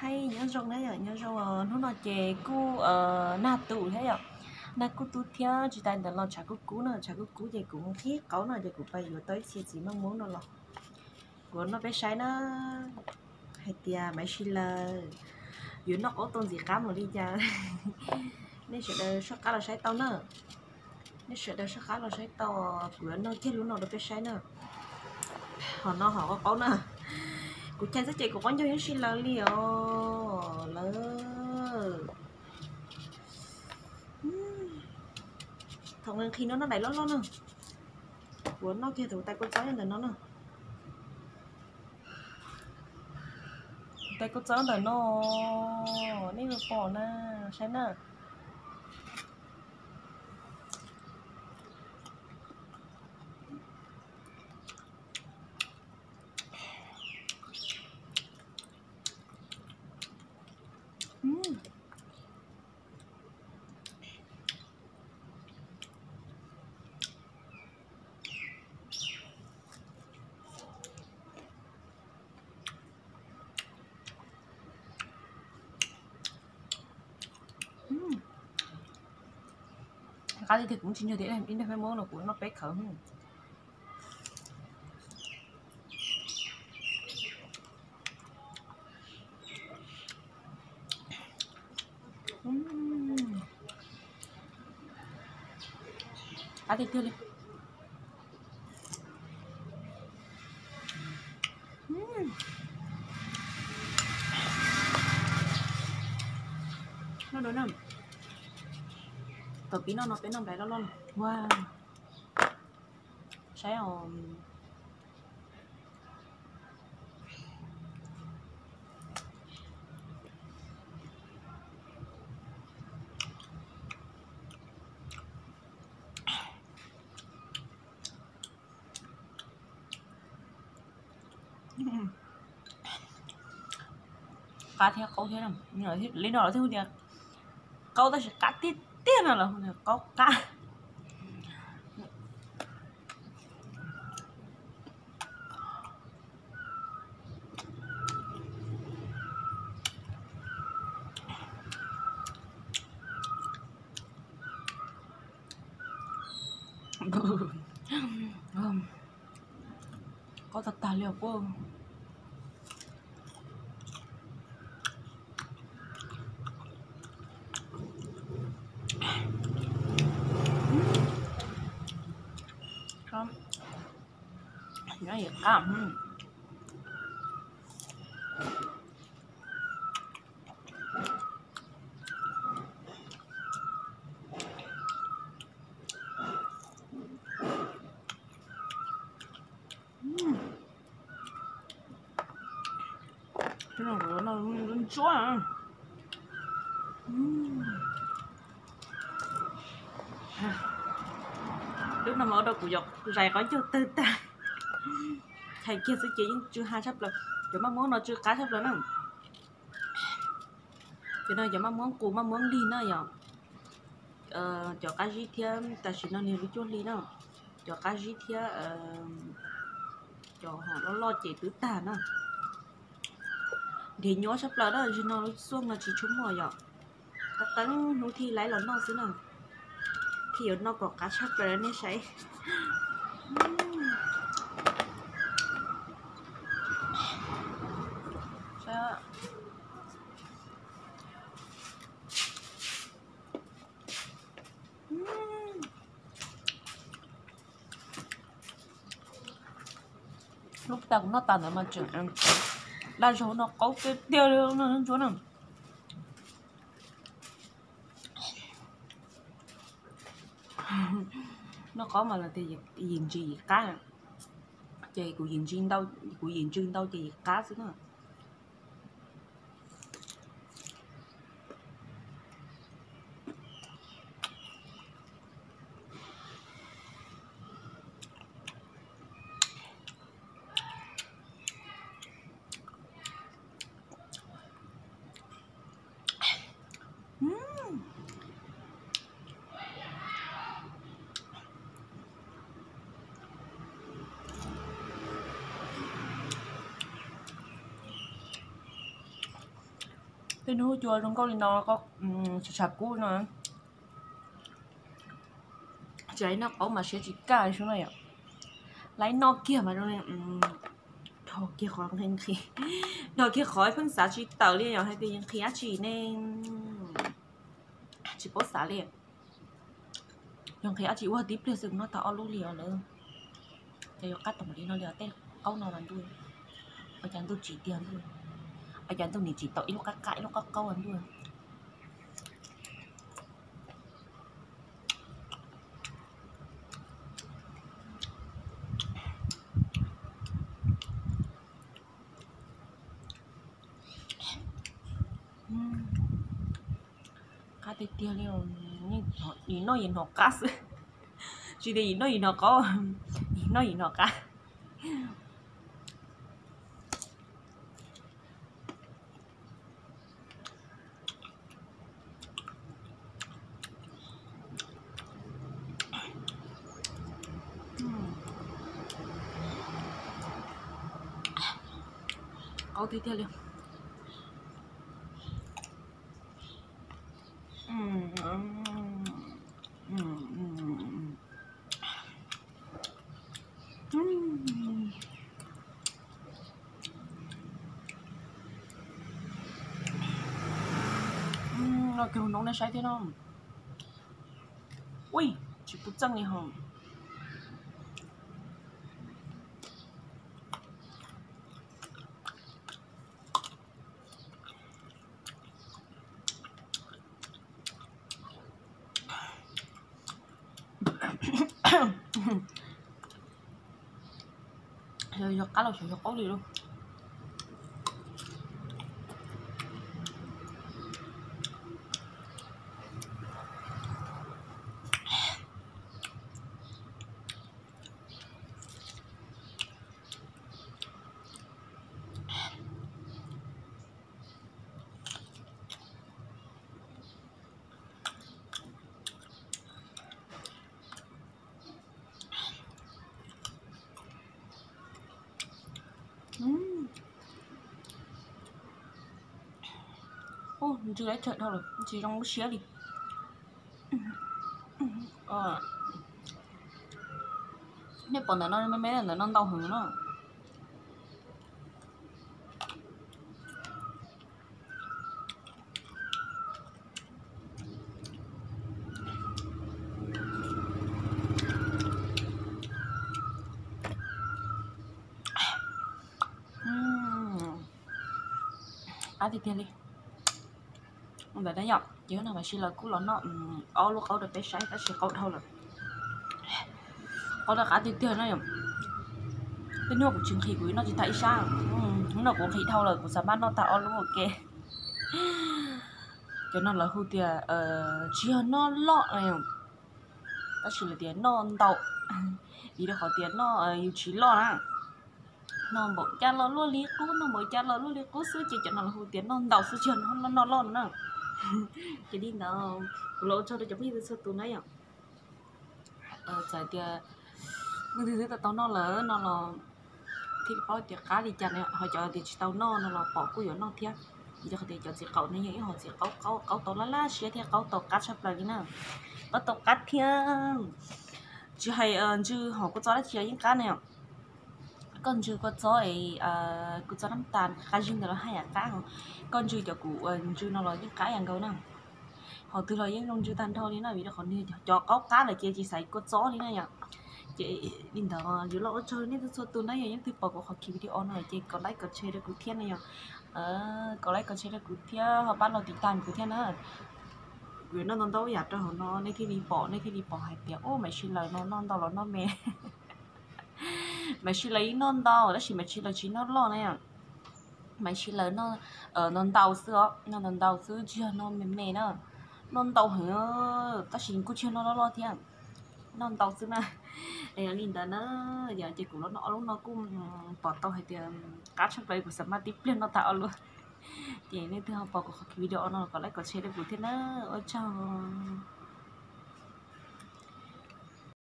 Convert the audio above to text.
Hais nyob zoo na yom, nyob zoo os. Hnub no ces kuj nag tu thiab yom, nag kuj tu thiab. Tsis tas ntawd los tshav kuj kub na, tshav kuj kub ces kuv qhib qauv no ces kuv pais yuav tau ib txhia txiv maj muab no los kuv noj peb saib na, hais tias Maiv Sij Laws yuav noj qaub tau ntxim qab mus li cas. Nej sawv daws soj qab los saib tau na. Nej sawv daws soj qab los saib tau, kuv yuav noj kiag lub no rau peb saib na. Hom no hom qaub qaub na. Kuv chais xwb ces kuv qaub ncaug Yeeb Sij Laws li os lawm. Thaum nqhis no noj daim loj loj na. Kuv noj kiag tus tais kua txob ntawm no na. Tais kua txob ntawm no, nej pom na, saib na. Qab tiag tiag, kuv tsis nyiam tias ib daim maj muab no kuv noj peb khawv. Qab tiag tiag li. Noj dua na. Thaum pib noj no peb noj nplai loj loj. Ua, saib os. Qab thiab qaub thiab. Li no lawv thiaj hu tias qaub tab sis qab tiag tiag no lawv hu tias qaub qab. Qaub tag tag li os puab. Nyob yim qab. Ntsuab. Lub no mas ua rau kuv zais qaub ncaug tawg tag. Hais kiag xwb ces yeej tsw ha tshaj plaws, cov maj muab no tsw qab tshaj plaws na. Cov no cov maj muab qus maj muab lig na yom. Cov qab zib thiab tam sim no nws lub cuaj hli na. Cov qab zib thiab cov hom loj loj ces twb tag na. Nrhiav nyuaj tshaj plaws na, zaum no lub xuaj no tsis tshua muaj yom. Qab qeeb hnub thiaj laib los noj xwb na. Thiaj yuav noj kom qab tshaj plaws nej saib. Lub tas kuv noj tas ntawd mas tseem daj zog no qaub tiag tiag li no ntsuab na. Noj qaub mas los tias yim ntsis yim qab, ces kuv yim ntsis ntau, kuv yim ntsis ntau ces yim qab xwb na. Tej hnub cua zoo nkauj li no, tsis tshav kub no. Tsis noj qaub mas siab tsis kaj xwb na yom. Laiv noj kiag mas zoo li, dhau kiag qhov nqhis nqhis, dhau kiag qhov pheej xav tsis tawm li yom, hais tias yog nqhis dab tsi ne, tsis paub xav li. Yog nqhis dab tsi ua tib pliag xwb kuv noj tag ob lub li os lawm. Ces yuav qab tau mam li no li os, tej qaub no mas ntuj, ua cas ntuj tsim tiag ntuj, ua cas ntuj nim tsim tau ib lub qab qab ib lub qab qaub ntuj. Qab tiag tiag li, yim noj yim hnov qab xwb. Tsis tias yim noj yim hnov qaub, yim noj yim hnov qab. Qaub tiag tiag li. Noj kiag noob nej saib thiab no. Ui, tsis pub txeej li ho. Yog qab los xyov yog qaub li lauj. Ntsw lawv tsawg dhau lawm tsis zoo lub siab li. Nej pom ntawm no me me ntawm no ntau heev no. Qab tiag tiag li. Ntawm no yom, ces hnub no Maiv Siv lawv kuj los noj ob lub qaub rau peb saib tab sis qaub dhau lawm. Qaub rau qab tiag tiag no yom. Tej hnub kuv tsis nqhis kuv noj tsis tag ib sab, hnub no kuv nqhis dhau lawm kuv xav maj noj tag ob lub ua ke. Cov no lawv hu tias tsis yog noj loj, tab sis lawv tias noj ntau, vim rau qhov tias noj yus tsis loj na. Noj npaum cas los luaj li qub, noj npaum cas los luaj li qub xwb ces cov no lawv hu tias noj ntau xwb tsis yog noj loj no na. Ces li ntawd kuv los ua tsaug rau cov phooj ywg txhua tus na yom. Txawm tias leej twg twb tau tau noj lawm no los thiaj li paub tias qab li cas na, ho cov tias tsis tau noj no los pom kuj yuav noj thiab. Yog tias cov txiv qaub no yog ib hom txiv qaub, qaub tau laj laj siab thiab qaub tau qab tshaj plaws li na. Qaub tau qab thiab. Tsis hais ntsw hom kua txob dab tsi los yeej qab na. Koj ntsw kua txob es kua txob nab tas qab zib ntawd los haj yam qab. Koj ntsw cov kuv ntsw no los yeej qab ib yam nkaus na. Hom twg los yeej zoo ntsw tag nrho li na, vim rau qhov nws cov qaub qab lawm ces tsis xaiv kua txob li na yom. Ces li ntawd yus los ua tsaug nej txhua tus na yom, leej twg pom kuv qhov video no lawm ces kom like kom share rau kuv thiab na yom. Kom like kom share rau kuv thiab ho pab los tiv tam kuv thiab na. Kuv yuav noj ntau ntau yam rau hauv no nej thiaj li pom, nej thiaj li pom hais tias ub Maiv Siv lawv no noj ntau los noj me. Maiv Siv lawv yeej noj ntau tab sis Maiv Siv lawv tsis noj loj na. Maiv Siv lawv noj ntau ntau xwb os, noj ntau ntau xwb tsis yog noj me me na. Noj ntau heev tab sis kuj tsis yog noj loj loj thiab, noj ntau xwb na. Li ntawd na, ces kuv los noj ob lub no kuj pom tau hais tias qab tshaj plaws kuv xav maj tib pliag noj tag ob lub. Ces nej twg ho pom kuv qhov video no kom like kom share rau kuv thiab na. Ua tsaug.